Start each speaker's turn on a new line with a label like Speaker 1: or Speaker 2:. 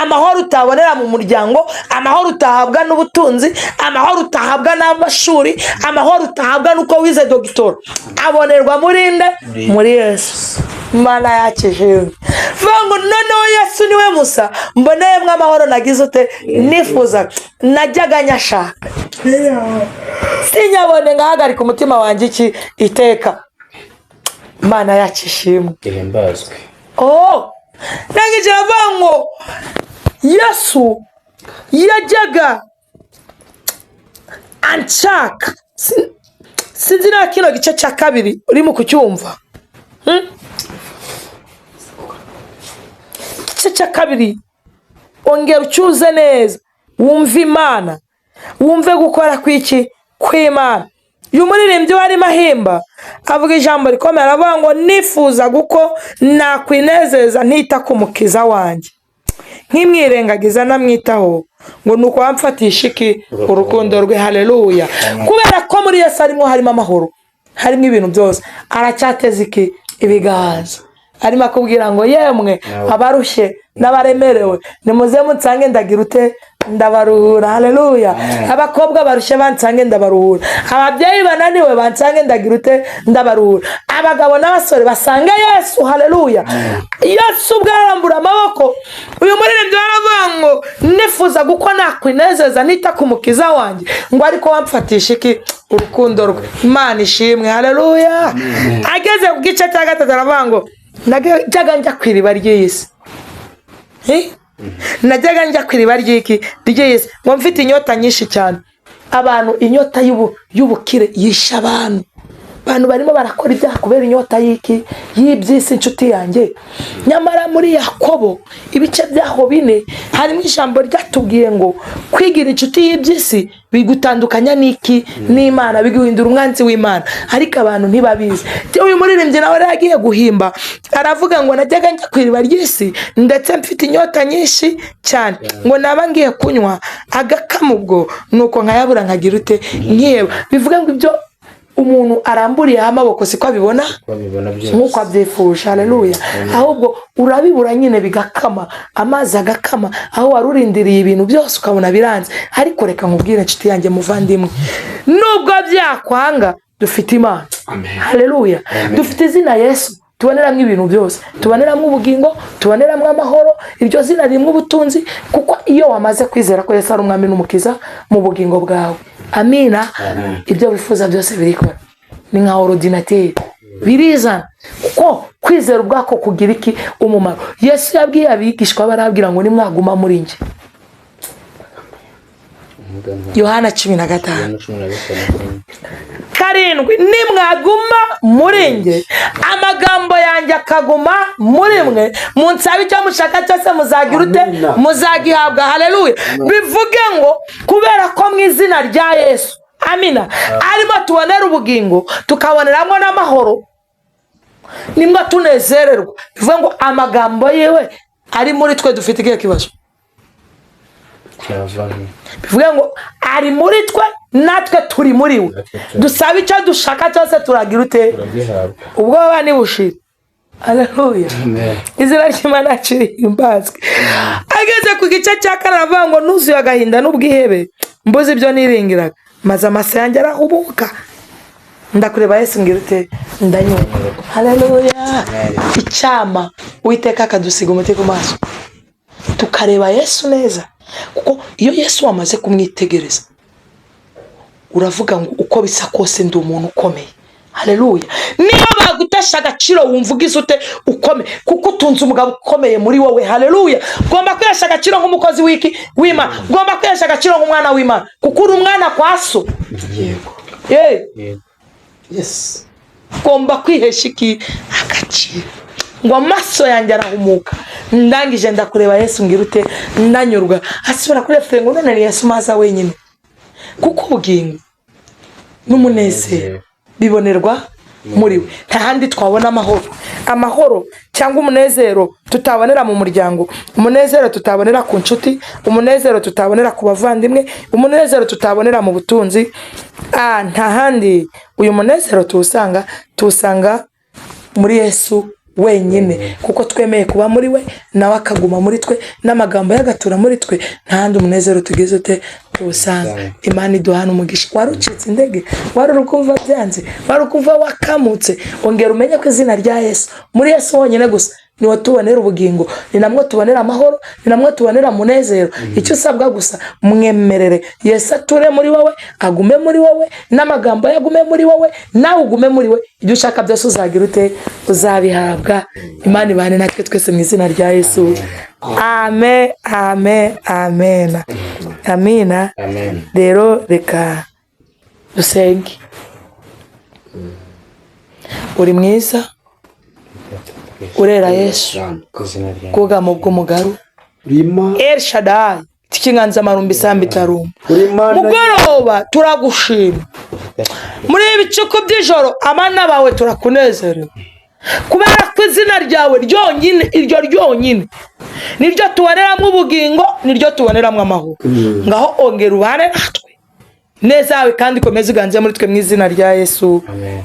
Speaker 1: Amahoro utabonera mu muryango, amahoro utahabwa n'ubutunzi, amahoro utahabwa n'amashuri, amahoro utahabwa n'uko wize dogitora, abonerwa muri nde? Muri Yesu. Mana yakijimwe. Vuga ngo noneho Yesu niwe Musa mboneyemo amahoro nagize ute? Nifuza, najyaga nyashaka sinyabone, ngahagarika umutima wanjye iki? Iteka. Imana yacu ishimwe.
Speaker 2: Ihimbazwe.
Speaker 1: Oh, nangije aravuga ngo Yesu yajyaga anshaka. Sinzi na kino gice cya kabiri urimo kucyumva. Igice cya kabiri ongera ucyuze neza, wumve Imana, wumve gukora kw'iki? Kw'Imana. Uyu muririmbyi we arimo ahimba, avuga ijambo rikomeye, aravuga ngo nifuza kuko nakwinezeza ntita ku Mukiza wanjye, nkimwirengagiza namwitaho, ngo ni uko wamfatisha iki? Urukundo rwe. Haleluya! Kubera ko muri Yesu harimo amahoro, harimo ibintu byose, aracyateza iki? Ibiganza. Arimo akubwira ngo yemwe abarushye n'abaremerewe, nimuze munsange, ndagira ute? Ndabaruhura. Haleluya! Abakobwa barushye bansange, ndabaruhura. Ababyeyi bananiwe bansange, ndagira ute? Ndabaruhura. Abagabo n'abasore basange Yesu. Haleluya! Yesu ubwo arambura amaboko. Uyu muririmbyi aravuga ngo nifuza kuko nakwinezeza nita ku Mukiza wanjye, ngo ariko wamfatisha iki? Urukundo rwe. Imana ishimwe. Haleluya! Ageze ku gice cya gatatu aravuga ngo najyaga njya ku iriba ry'iyi si. Eh? Najyaga njya ku iriba ry'iki? Ry'iyi si, ngo mfite inyota nyinshi cyane. Abantu, inyota y'ubukire yishe abantu. Abantu barimo barakora ibyaha kubera inyota y'iki? Y'iby'isi, inshuti yanjye. Nyamara muri Yakobo ibice byaho 4 harimo ijambo ryatubwiye ngo kwigira inshuti y'iby'isi bigutandukanya n'iki? N'Imana, biguhindura umwanzi w'Imana. Ariko abantu ntibabizi. Uyu muririmbyi nawe rero agiye guhimba, aravuga ngo najyaga njya ku iriba ry'isi, ndetse mfite inyota nyinshi cyane, ngo naba ngiye kunywa agakama ubwo nuko nkayabura, nkagira ute? Nkiheba. Bivuga ngo ibyo umuntu aramburiyeho amaboko siko abibona
Speaker 2: babibona byose
Speaker 1: nk'uko abyifuje. Haleluya! Ahubwo urabibura nyine, bigakama, amazi agakama, aho wari urindiriye ibintu byose ukabona biranze. Ariko reka nkubwire, inshuti yanjye, muvandimwe, nubwo byakwanga, dufite Imana. Haleluya! Dufite izina Yesu tuboneramo ibintu byose, tuboneramo ubugingo, tuboneramo amahoro. Iryo zina ririmo ubutunzi, kuko iyo wamaze kwizera ko Yesu ari Umwami n'Umukiza mu bugingo bwawe, amina, ibyo wifuza byose birikora. Ni nka ordinateur, birizana, kuko kwizera ubwako kugira iki? Umumaro. Yesu yabwiye abigishwa, barabwira ngo nimwaguma muri njye. Yohana 15.
Speaker 2: Yohana 15.
Speaker 1: 7: nimwaguma muri njye, amagambo yanjye akaguma muri mwe, munsabe icyo mushaka cyose, muzagira ute? Muzagihabwa. Haleluya! Bivuge ngo kubera ko mu izina rya Yesu, amina, arimo tubonera ubugingo, tukaboneramo n'amahoro, nimba tunezererwa, bivuge ngo amagambo yiwe ari muri twe, dufite ikihe kibazo?
Speaker 2: Cyavahe?
Speaker 1: Bivuge ngo ari muri twe, natwe turi muri we, dusaba icyo dushaka cyose, turagira ute?
Speaker 2: Turagihabwa.
Speaker 1: Ubwoba nibushira. Aleluya!
Speaker 2: Amen.
Speaker 1: Izina ry'Imana rihimbazwe. Ageze ku gice cya kane aravuga ngo nuzuye agahinda n'ubwihebe, mbuze ibyo niringiraga, maze amaso yanjye arahubuka, ndakureba Yesu, ngira ute? Ndanyurwa. Haleluya! Icyama Uwiteka akadusiga umuti ku maso, tukareba Yesu neza, kuko iyo Yesu wamaze kumwitegereza uravuga ngo uko bisa kose ndi umuntu ukomeye. Haleluya! Niyo bagutesha agaciro, wumva ugize ute? Ukomeye, kuko utunze umugabo ukomeye muri wowe. Haleluya! Ugomba kwihesha agaciro nk'umukozi w'iki? W'Imana. Ugomba kwihesha agaciro nk'umwana w'Imana, kuko uri umwana kwa so.
Speaker 2: Yego.
Speaker 1: Yeee.
Speaker 2: Yego, yes.
Speaker 1: Ugomba kwihesha iki? Agaciro. Ngo amaso yanjye arahumuka, ndangije ndakureba Yesu, ngira ute? Ndanyurwa. Asubira kuri refrain ngo none ni Yesu maza wenyine, kuko ubugingo n'umunezero bibonerwa muri we. Nta handi twabona amahoro, amahoro cyangwa umunezero tutabonera mu muryango, umunezero tutabonera ku nshuti, umunezero tutabonera ku bavandimwe, umunezero tutabonera mu butunzi. Nta handi uyu munezero tuwusanga, tuwusanga muri Yesu. Wenyine, kuko twemeye kuba muri we, nawe akaguma muri twe, n'amagambo ye agatura muri twe. Nta handi umunezero tugize ute tuwusanga. Imana iduhana umugisha. Wari ucitse intege, wari uri kumva byanze, wari uri kumva wakamutse, ongera umenye ko izina rya Yesu, muri Yesu honyine gusa niwo tubonera ubugingo, ni namwo tubonera amahoro, ni namwo tubonera umunezero. Icyo usabwa gusa, mwemerere Yesu ature muri wowe, agume muri wowe, n'amagambo ye agume muri wowe, nawe ugume muri we. Ibyo ushaka byose uzagira ute? Uzabihabwa. Imana ibane natwe twese mu izina rya Yesu. Amen, amen, amen, amina.
Speaker 2: Amen.
Speaker 1: Rero reka dusenge. Uri mwiza, urera Yesu.
Speaker 2: Ku izina rya
Speaker 1: Bwugamo bw'umugaru.
Speaker 3: Urima.
Speaker 1: El Shaddai, tikinganzamarumba, isambu itarumba.
Speaker 3: Urima.
Speaker 1: Mugoroba turagushima. Muri ibi bicuku by'ijoro, abana bawe turakunezerewe, kubera ko izina ryawe ryonyine, iryo ryonyine niryo tuboneramo ubugingo, niryo tuboneramo amahoro. Ngaho ongera ubane natwe neza yawe, kandi ikomeze uganze muri twe mu izina rya Yesu.
Speaker 2: Amen.